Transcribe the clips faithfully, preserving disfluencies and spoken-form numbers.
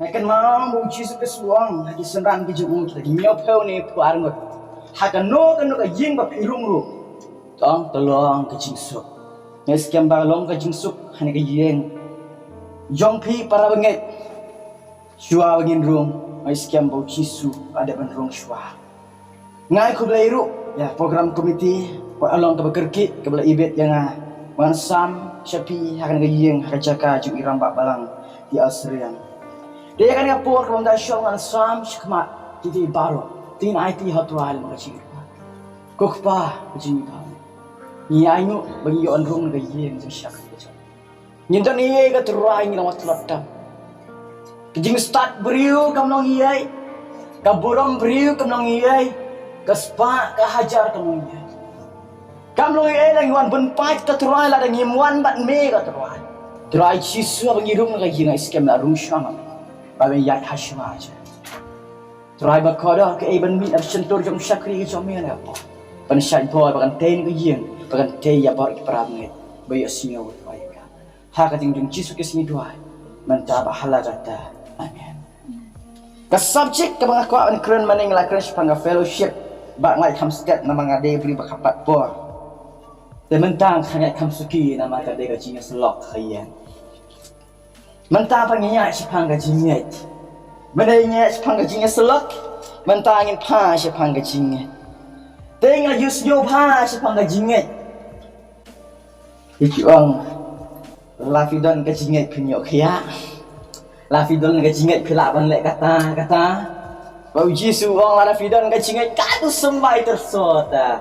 Nga kynmaw ba u Jisu Khrist u ong ha ki synran ki jong u, kita ki hynñiewphew ne phew arngut, ha kano kano ka ïing ba phi rung ruh, to ong to long ka jingsuk. Nga ngeit skhem ba long ka jingsuk ha kane ka ïing jong phi para bangeit. Shuwa ba ngin rung, nga ngeit skhem ba u Jisu u la dep ban rung shuwa. Nga ai khublei ruh ïa program committee, wat la long kaba kyrkieh kaba la ibit ïa nga ban sam sha phi ha kane ka ïing, ha ka jaka jong i rangbah balang, i Assyrian. Te ïa kane ka por kaba mynta shuwa ngan sam shakhmat, te baroh te ngin aiti ha u Trai lem ka jingkyrpad. Ko Kpa ka jong ngi, ngi ainguh ba ngi ïoh ban rung ha ka ïing jong ngi sha ka jong ngi. Ngim don ei ei ko Trai, ngi long wat tlot tam. Ka jingstad briew kam long ei ei, ka burom briew kam long ei ei, ka spah ka hajar kam long ei ei. Kam long ei ei, la ngi wan bun paid ko Trai, lada ngim wan bad me ko Trai. Trai Jisu, haba ngi rung ha ka ïing, nga ngeit skhem la rung shuwa ma me. Ba me ïaid ha shuwa jong ngi. Trai ba kordor, kaei ban mih na shyntur jong u shakri jong me ha kane ka por? Ban shait bor, ba kan tei na ka ïing, ba kan tei ïa baroh ki para bangeit ba ïohsngew ïa ka. Ha ka kyrteng jong u Jisu Khrist ngi duwai mynta bad ha la katta. Amen. Ka subject kaba nga kwah ban kren mynne, nga la kren shaphang ka fellowship, ba nga la kham stet namar nga dei u briew ba khatpat por. Te mynta nga khlem kham suki namar ka dei ka jingïasyllok ha ïing. Mynta pat ngi ïaid shaphang ka jingngeit. Mynne ngi ïaid shaphang ka jingïasyllok, mynta ngin phai shaphang ka jingngeit. Te nga la ïohsngew phai shaphang ka jingngeit. Ki ong, la phi don ka jingngeit phin ïoh khiah. La phi don ka jingngeit phi lah ban leh kata kata. Ba u Jisu u ong, lada phi don ka jingngeit, kat u symbai tyrso ta.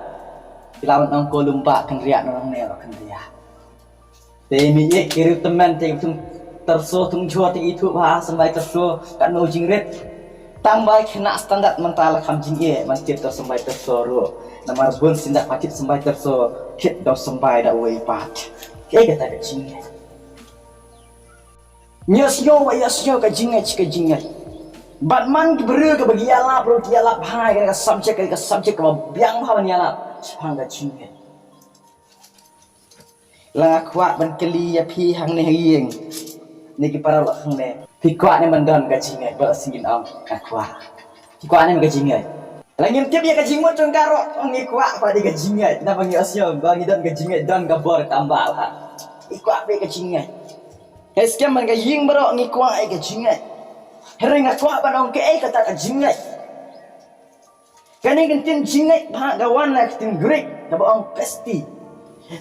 Phi lah ban ong, ko lum bah, kynriah, nong ne, kynriah. Te mih ïa ki riew tymmen, te thung tyrso, thung jhur, te ithuh ba symbai tyrso katno jingrit. Tang ba khynnah standard mynta la kham jingeh ban thied da u symbai tyrso ruh. Namar bun sien da ba thied symbai tyrso, thied da u symbai da uwei pat. Kaei kata ka jingeh? Ngi ïohsngew ba ïohsngew ka jingngeit, ka jingngeit. Bad man ki briew kiba ki ïalap ruh ki ïalap ha kane ka subject, kane ka subject kaba biang bha ban ïalap shaphang ka jingngeit. La nga kwah ban kylli ïa phi hangne ha ïing, ne ki para lok hangne. Phi kwah ne ban don ka jingngeit? Ba sngewbha ong nga kwah. Phi kwah ne ban ka jingngeit? La ngim tip ïa ka jingmut jong ka ruh, ngi kwah pat ïa ka jingngeit. Naba ngi ïohsngew ba ngi don ka jingngeit, don ka bor tambah ha. Ngi kwah pat ïa ka jingngeit. Nga ngeit skhem ba ka ïing baroh ngi kwah ïa ka jingngeit. Hynrei nga kwah ban ong kaei kata ka jingngeit. Kane ka ktien jingngeit bha ka wan na ka ktien Greek kaba ong pisteuo.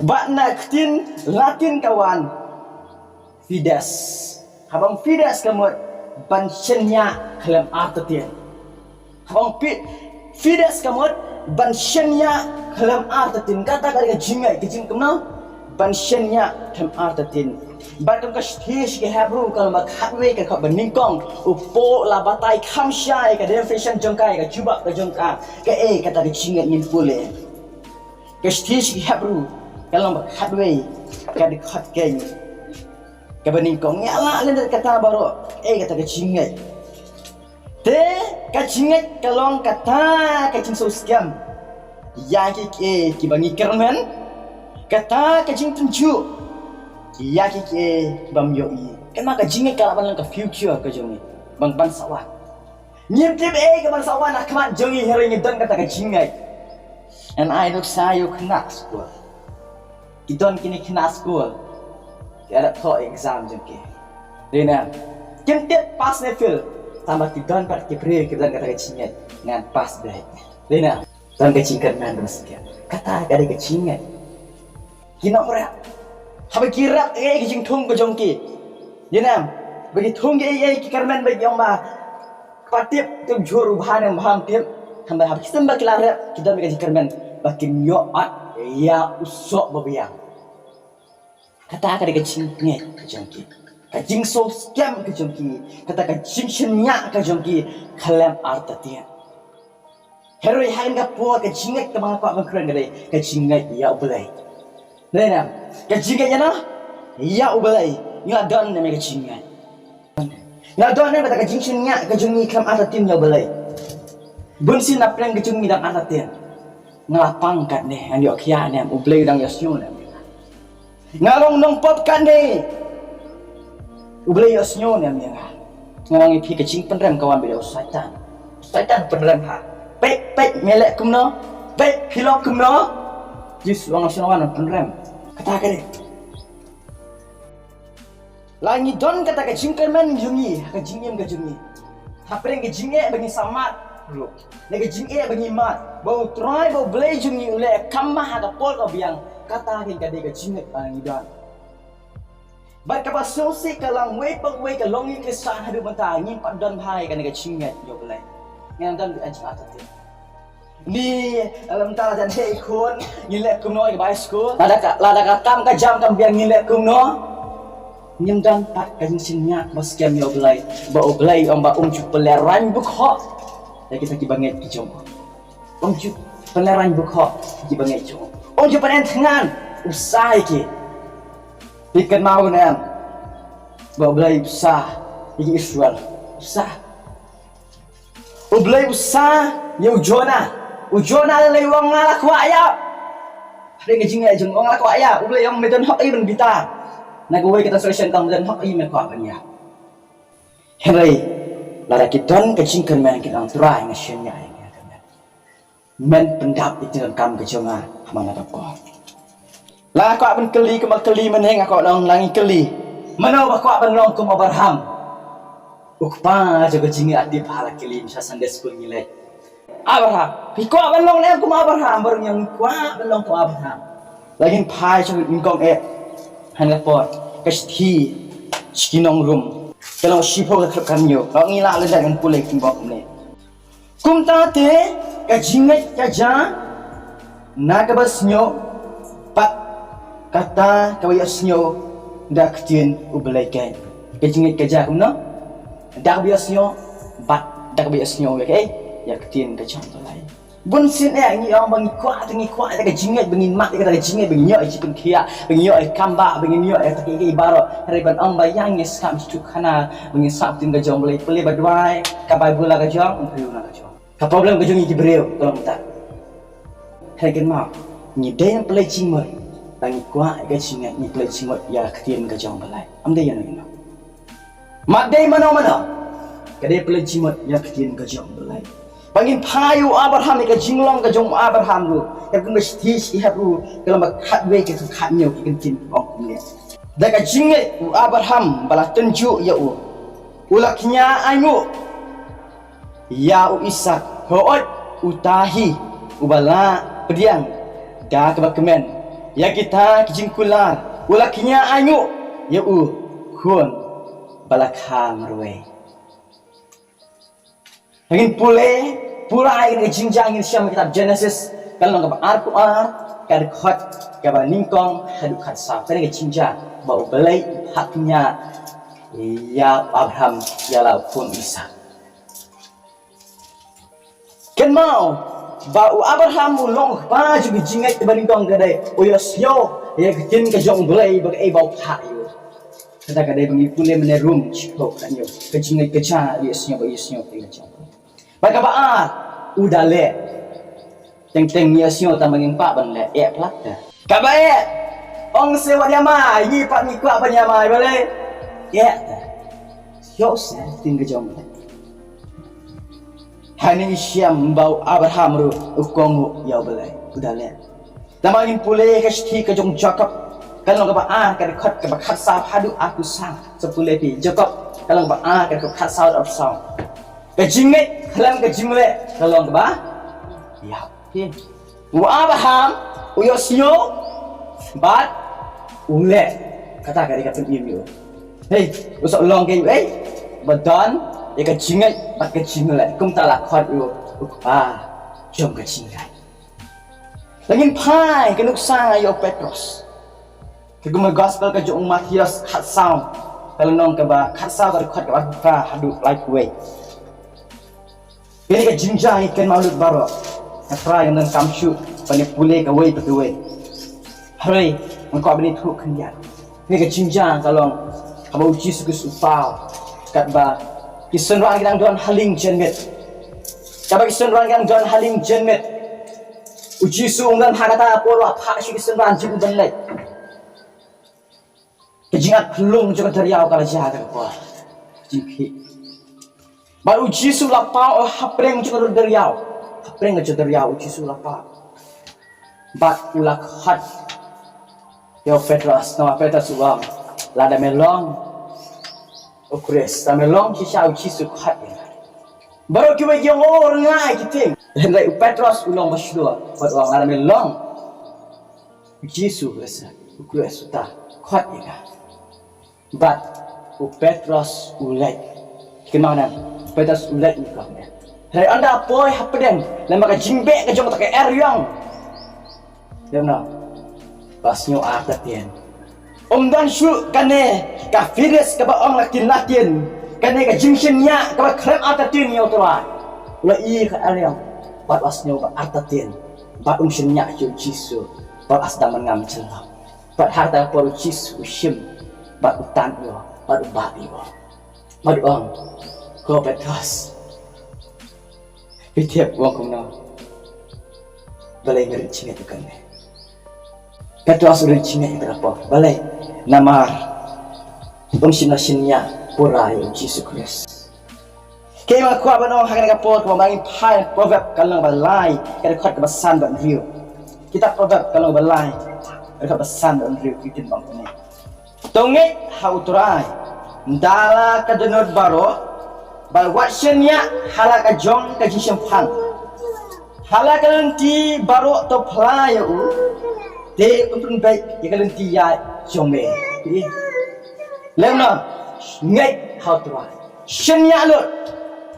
Bad na ka ktien Latin ka wan fides. Haba ong fides ka mut ban shaniah khlem artatien. Haba ong pi-, fides ka mut ban shaniah khlem artatien. Kata ka dei ka jingngeit, ka jingkmen ban shaniah khlem artatien. Bad kum ka shithi sha ki Hebru ka lynnong ba khatwei ka dkhot ba nyngkong, u Paul u la batai kham shai ka definition jong ka, ka jubab ka jong ka, kaei kata ka jingngeit, ngin pule. Ka shithi sha ki Hebru ka lynnong ba khatwei ka dkhot kaba nyngkong. Ngi la leh kata baroh, kaei kata ka jingngeit. Te ka jingngeit ka long kata ka jingsngewskhem ïa kiei kiei kiba ngi kyrmen, kata ka jingtynjuh ïa kiei kiei kibym ïohi. Kane ka jingngeit ka lah ban long ka future ka jong ngi, ba ban sa wan. Ngim tip ei ka ban sa wan ha khmat jong ngi, hynrei ngi don kata ka jingngeit. Ngan ai nuksa ïa u khynnah skul. Ki don kine khynnah skul, ki la dep thoh exam jong ki. Dei ne em? Kim tip pass ne fail. Tangba ki don pat ki briew kiba don kata ka jingngeit, ngan pass beit. Dei ne em? Don ka jingkyrmen ba skhem. Kata ka dei ka jingngeit. Ki nongrep, haba ki rep, kaei ka jingthung ka jong ki? Dei ne em? Ba ki thung kaei kaei, ki kyrmen ba ki ong ba, kaba tip, tip jhur u bha ne em bha, tip. Tangba haba ki shem ba ki la rep, ki don ka jingkyrmen ba kin ïoh ïa u soh ba biang. Kata ka dei ka jingngeit ka jong ki, ka jingsngewskhem ka jong ki, kata ka jingshaniah ka jong ki khlem artatien. Hynrei ha kane ka por ka jingngeit kaba nga kwah ban kren ka dei ka jingngeit ïa U Blei. Dei ne em? Ka jingngeit ïa na, ïa U Blei. Ngi la don ne em ka jingngeit? Ngi la don ne em kata ka jingshaniah ka jong ngi khlem artatien ïa U Blei? Bun sien na pdeng ka jong ngi dang artatien. Nga la pang katne, ngan ïoh khiah ne em? U Blei u dang ïohsngew ne em? Nga long nongpop katne, U Blei ïohsngew ne em ïa nga? Nga ong ïa phi, ka jingpynrem ka wan beit da u Saitan. Saitan pynrem ha. Peit, peit, me leh kumno? Peit, phi long kumno? Jisu ong, sngewbha wan pynrem. Kata ka dei. La ngi don kata ka jingkyrmen jong ngi, ka jingim ka jong ngi. Hapdeng ka jingeh ba ngi sa mad ruh. Ne ka jingeh ba ngi mad, ba U Trai, ba U Blei jong ngi u leh kam ha ka por ka biang. Kata ka dei ka jingngeit ba ngi don. Bad kaba sngewsih ka long, wei pa wei ka long ngi Khristan haduh mynta ngim pat don bha ïa kane ka jingngeit ïa U Blei. Ngim don ka jingngeit. Ni, lem ta jan hei khun, ngi leh kumno ïa ka bai skul. Lada ka, lada ka kam ka jam kam biang ngi leh kumno. Ngim don pat ka jingshaniah ba skhem ïa U Blei. Ba U Blei ong ba um ju pynlehraiñ bukhoh ïa kita kiba ngeit ki jong u. Um ju pynlehraiñ bukhoh ïa kiba ngeit ki jong u. Um ju pynïeng thngan, u bsa ïa ki. Phi kynmaw ne em ba U Blei u bsa ïa ki Israel? U bsa. U Blei u bsa ïa u Jonah. U Jonah lei u ong nga la kwah ïap. Hynrei ka jingeh jong u, nga la kwah ïap. U Blei u ong me don hok ïa ban bitar. Na kawei ka translation ka ong me don hok ïa me kwah ban ïap. Hynrei lada ki don ka jingkyrmen ki ong Trai nga shaniah ïa ka kyrmen. Men pyndap ïa ka kam ka jong nga ha man la ka por. La nga kwah ban kylli kumba kylli mynne, nga kwah long la ngi kylli. Mano ba kwah ban long kum Abraham? U kpa jong ka jingngeit, ha tip ha la kylli sha Sunday school ngi leit. Abraham, phi kwah ban long ne em kum Abraham? Baroh ngi ong kwah ban long kum Abraham. La ngin phai sha nyngkong eh. Ha kane ka por ka shithi sha ki nong Rom ka long shiphew ka khylliphew ka hynñiew. Ngi lah lyndet ngan pule kumba kumne. Kumta te ka jingngeit ka jia na kaba sniew, bad kata kaba ïohsngew da ka ktien U Blei kein. Ka jingngeit ka jia kumno? Da kaba ïohsngew, bad da kaba ïohsngew ïa kaei? Ïa ka ktien ka jong U Blei. Bun sien eh ngi ong ba ngi kwah, te ngi kwah ïa ka jingngeit, ba ngin mad ïa ka jingngeit, ba ngin ïoh ïa ka jingpynkhiah, ba ngin ïoh ïa ka kam bah, ba ngin ïoh ïa ka, ïa ka baroh. Hynrei ban ong ba ïa ngi sngap sha ka khana ba ngin sngap ktien ka jong U Blei, pule ba duwai ka Baibl la ka jong, ym pule la ka jong. Ka problem ka jong ngi ki briew ka long kumta. Hynrei kynmaw, ngi dei ban pynleit jingmut ba ngi kwah ïa ka jingngeit, ngi pynleit jingmut ïa ka ktien ka jong U Blei. Ym dei ïano ïano. Ym dei mano mano. Ka dei pynleit jingmut ïa ka ktien ka jong U Blei. Ba ngin phai ïa u Abraham, ïa ka jinglong ka jong u Abraham ruh. Ïa ka shithi sha ki Hebru ka lynnong ba khatwei, ka dkhot khathynñiew, ki kyntien ong kumne. Da ka jingngeit u Abraham ba la tynjuh ïa u, u la kñia ainguh ïa u Isaak, hooid uta hi uba la pdiang da kaba kmen ïa kita ki jingkular, u la kñia ainguh ïa u khun ba la kha marwei. Ngin pule pura ïa ka jingjia, ngin shem kitab Genesis ka lynnong kaba arphew ar, ka dkhot kaba nyngkong haduh khatsaw. Kane ka jingjia ba U Blei u phah kñia ïa u Abraham ïa la u khun u Isaak. Kynmaw ba u Abraham u long u kpa jong ka jingngeit kaba nyngkong, ka dei u ïohsngew ïa ka ktien ka jong U Blei ba kaei ba u phah ïa u. Kata ka dei ba ngi pule mynne Rom shiphew khathynñiew, ka jingngeit ka jia, ïohsngew ba ïohsngew ïa ka ktien ka jong U Blei. Bad kaba ar, u da leh. Teng teng ngi ïohsngew tang ba ngim kwah ban leh, eh, palat te. Kaba eh, ong se wat ïamai, ngi pat ngi kwah ban ïamai balei? Eh te. Ïoh se ktien ka jong U Blei. Hangne ngi shem ba u Abraham ruh u kohnguh ïa U Blei, u da leh. Tang ba ngin pule ka shithi ka jong u Jakob ka lynnong kaba ar, ka dkhot kaba khatsaw haduh arphew saw. Sa pule phi Jakob ka lynnong kaba ar, ka dkhot khatsaw haduh arphew saw. Ka jingngeit khlem ka jingleh ka long kaba ïap. Phi. U Abraham u ïohsngew bad u leh. Kata ka dei ka pynim ïa u. Hei, u sa long kaei, eh? Ba don ïa ka jingngeit bad ka jingleh. Kumta la khot ïa u u kpa jong ka jingngeit. La ngin phai ka nuksa ïa u Petros. Ka kum ka gospel ka jong u Mathaios khatsaw, ka lynnong kaba khatsaw, ka dkhot kaba phra haduh laiphew wei. Kane ka jingjia ngi kynmaw lut baroh. Nga trai ngam donkam shuh ban ïa pule kawei pa kawei. Hynrei nga kwah ban ïathuh khyndiat. Kane ka jingjia ka long haba u Jisu Khrist u paw, katba ki synran ki dang don ha lieng janmiet. Katba ki synran ki dang don ha lieng janmiet, u Jisu u wan ha kata ka por, u phah sha ki synran jong u ban leit. Ka jingat phyllung jong ka duriaw ka la jia ha kata ka por. Jingkhih. Bad u Jisu u la paw hapdeng jong ka duriaw. Hapdeng ka duriaw u Jisu u la paw. Bad u la khot ïa u Petros, namar Petros u ong, lada me long u Khrist, lada me long shisha u Jisu, khot ïa nga. Baroh kiwei ki ong, o, rngai ki tieng. Hynrei u Petros u long ba shlur bad u ong, lada me long u Jisu, lehse u Khrist, uta khot ïa nga. Bad u Petros u leit. Kynmaw, u Petros u leit nyngkong eh. Hynrei ynda poi hapdeng, lem bad ka jingbeh ka jong kata ka eriong, lem noh, ba sniew artatien. Um don shuh kane ka fides kaba ong la ktien Latin, kane ka jingshaniah kaba khlem artatien ïa u Trai. U la ïoh ka eriong bad ba sniew ba artatien, bad um shaniah ïa u Jisu, bad la sdang ban ngam jyllop. Bad ha kata ka por u Jisu u shim bad u tan ïa u bad u bat ïa u bad u ong, ko Petros, phi tip u ong kumno? Balei nga rit jingngeit ïa kane? Petros u rit jingngeit ïa kata ka por. Balei? Namar um shym la shaniah pura ïa u Jisu Khrist. Ki, nga kwah ban ong ha kane ka por, kumba ngi phai Proverb ka lynnong ba lai, ka dkhot kaba san bad hynriew. Kitab Proverb ka lynnong ba lai, ka dkhot ba san bad hynriew, ki ktien ba ong kumne. To ngeit ha u Trai da la ka dohnud baroh, bad wat shaniah ha la ka jong ka jingshemphang. Ha la ka lynti baroh to phla ïa u, te un pynbeit ïa ka lynti ïaid jong me. Lem noh, ngeit ha u Trai. Shaniah lut.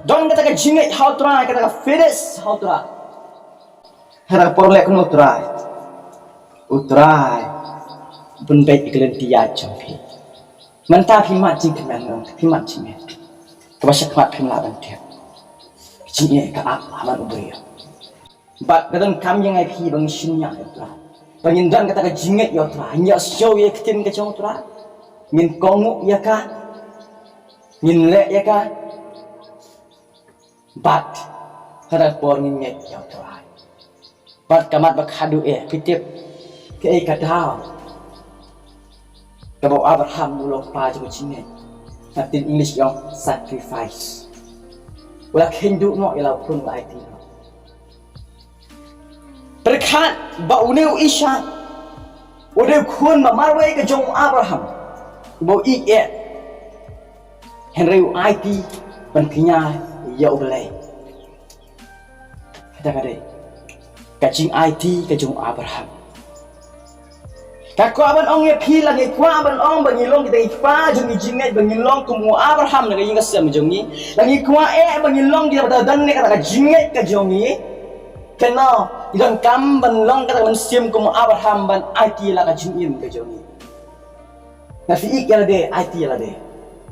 Don kata ka jingngeit ha u Trai, kata ka fides ha u Trai. Ha kata ka por leh kumno u Trai? U Trai un pynbeit ïa ka lynti ïaid jong phi. Mynta phi mad jingkmen, phi mad jingngeit. Kaba shakhmat phim lah ban tip. Jingeh ka ap ha man u briew. Bad ka donkam ïa ngi phi ba ngin shaniah ïa u Trai. Ba ngin don kata ka jingngeit ïa u Trai. Ngin ïohsngew ïa ka ktien ka jong u Trai. Ngin kohnguh ïa ka. Ngin leh ïa ka. Bad ha kata ka por ngin ngeit ïa u Trai. Bad ka mat ba khadduh eh, phi tip kaei ka daw kaba u Abraham u long kpa jong ka jingngeit? Na ktien English ki ong sacrifice. U la kheiñ duh noh ïa la u khun, u la aiti noh. Pyrkhat ba une u Isak u dei u khun ba marwei ka jong u Abraham, uba u ïeit eh. Hynrei u aiti ban kñia ïa U Blei. Kata ka dei ka jingaiti ka jong u Abraham. Ka kwah ban ong ïa phi, la ngi kwah ban ong ba ngi long kita ki kpa jong ki jingngeit, ba ngi long kum u Abraham na ka ïing ka sem jong ngi. La ngi kwah eh ba ngi long kita ba don ne kata ka jingngeit ka jong ngi. Kynmaw, ngi donkam ban long kata ka mynsiem kum u Abraham ban aiti la ka jingim ka jong ngi. La phi ïeit ïa lade, aiti ïa lade.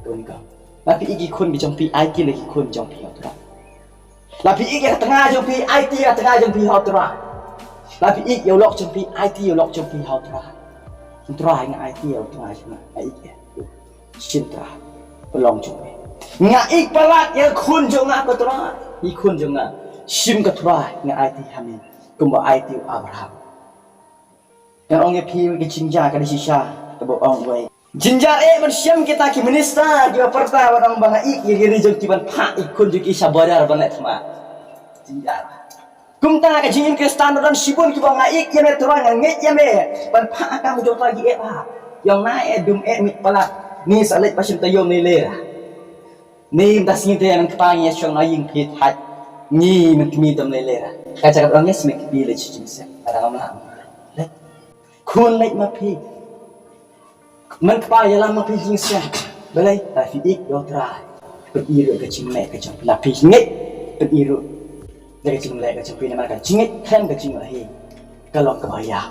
Donkam. La phi ïeit ki khun ki jong phi, aiti la ki khun jong phi ha u Trai. La phi ïeit ïa ka tnga jong phi, aiti ïa ka tnga jong phi ha u Trai. La phi ïeit ïa u lok jong phi, aiti ïa u lok jong phi ha u Trai. U Trai, nga aiti ïa u tnga jong nga, nga ïeit ïa u. Shim Trai, ba long jong me. Nga ïeit palat ïa ka khun jong nga ko Trai. Ïa ka khun jong nga. Shim ko Trai, nga aiti ha me kumba aiti u Abraham. Ngan ong ïa phi ka jingjia ka dei shisha kaba ong wei. Jynjar eh ban shem kita ki minister kiba pyrta ban ong ba nga ïeit ïa ki ri jong ki ban phah ïa ki khun jong ki sha border ban leh thma. Jynjar. Kumta ka jingim Khristan don shibun kiba ong nga ïeit ïa me Trai, nga ngeit ïa me, ban phah ha ka kam jong Trai ki eh ba. Ïa ong na eh dum eh mih palat. Ni sa leit ba shim taïew ne lei ra. Ni mynta sngi te men kpa ngi ïa shong na ïing phi thait. Ngi men kmie dom lei lei ra. Ka jaka ong ïa sngewbha leit sha jingseng. Ka dang lam. Leit. Khun leit ma phi. Men kpa ïalam ma phi jingseng. Balei? La phi ïeit ïa u Trai. Pyn-i ruh ka jingleh ka jong phi. La phi ngeit. Pyn-i ruh da ka jingleh ka jong phi namar ka jingngeit khlem ka jinglahi ka long kaba ïap.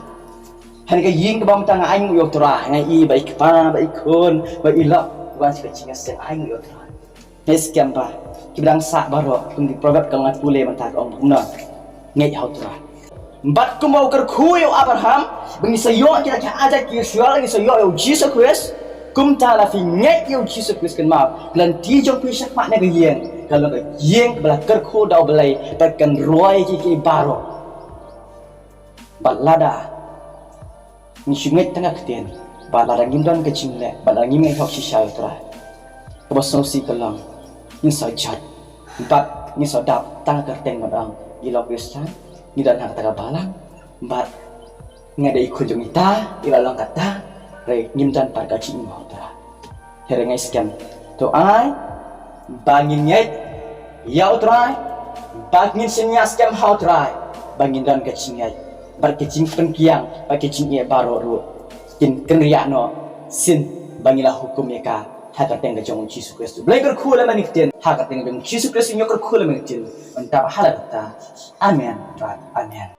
Ha kane ka ïing kaba mynta nga ainguh ïa u Trai, nga i ba i kpa, ba i khun, ba i lok, wan sha ka jingïaseng, ainguh ïa u Trai. Nga i skhem ba kiba dang sah baroh, kum ki Proverb ka long nga pule mynta ka ong kumno. Ngeit ha u Trai. Bad kumba u kyrkhu ïa u Abraham ba ngi sa ïoh kita ki ajaid ki shuwa, ngi sa ïoh ïa u Jisu Khrist. Kumta la phi ngeit ïa u Jisu Khrist, kynmaw, ka lynti jong phi shakhmat ne ka ïing ka long ka ïing kaba la kyrkhu da U Blei bad kan roi ki ki baroh. Bad lada ngin shu ngeit tang ha ka ktien, bad lada ngim don ka jingleh, bad lada ngim ngeit hok shisha ïa u Trai, kaba sngewsih ka long ngin sa jot. Bad ngi sngewdap tang ka kyrteng ban ong ngi long Khristan, ngi don ha kata ka balang, bad nga dei i khun jong ita, i la long kata, hynrei ngim don pat ka jingim ha U Trai. Hynrei nga ai skhem, to ai ba ngin ngeit ïa U Trai, ba ngin shaniah skhem ha U Trai, ba ngin don ka jingngeit bad ka jingpynkhiang bad ka jingeh baroh ruh kin kynriah noh shisien ba ngi la hukum ïa ka ha ka kyrteng ka jong U Jisu Khrist. Blei kyrkhu lem bad ngi ktien ha ka kyrteng ka jong U Jisu Khrist, ngi kyrkhu lem bad ngi ktien. Mynta bad ha la kata. Amen. Amen.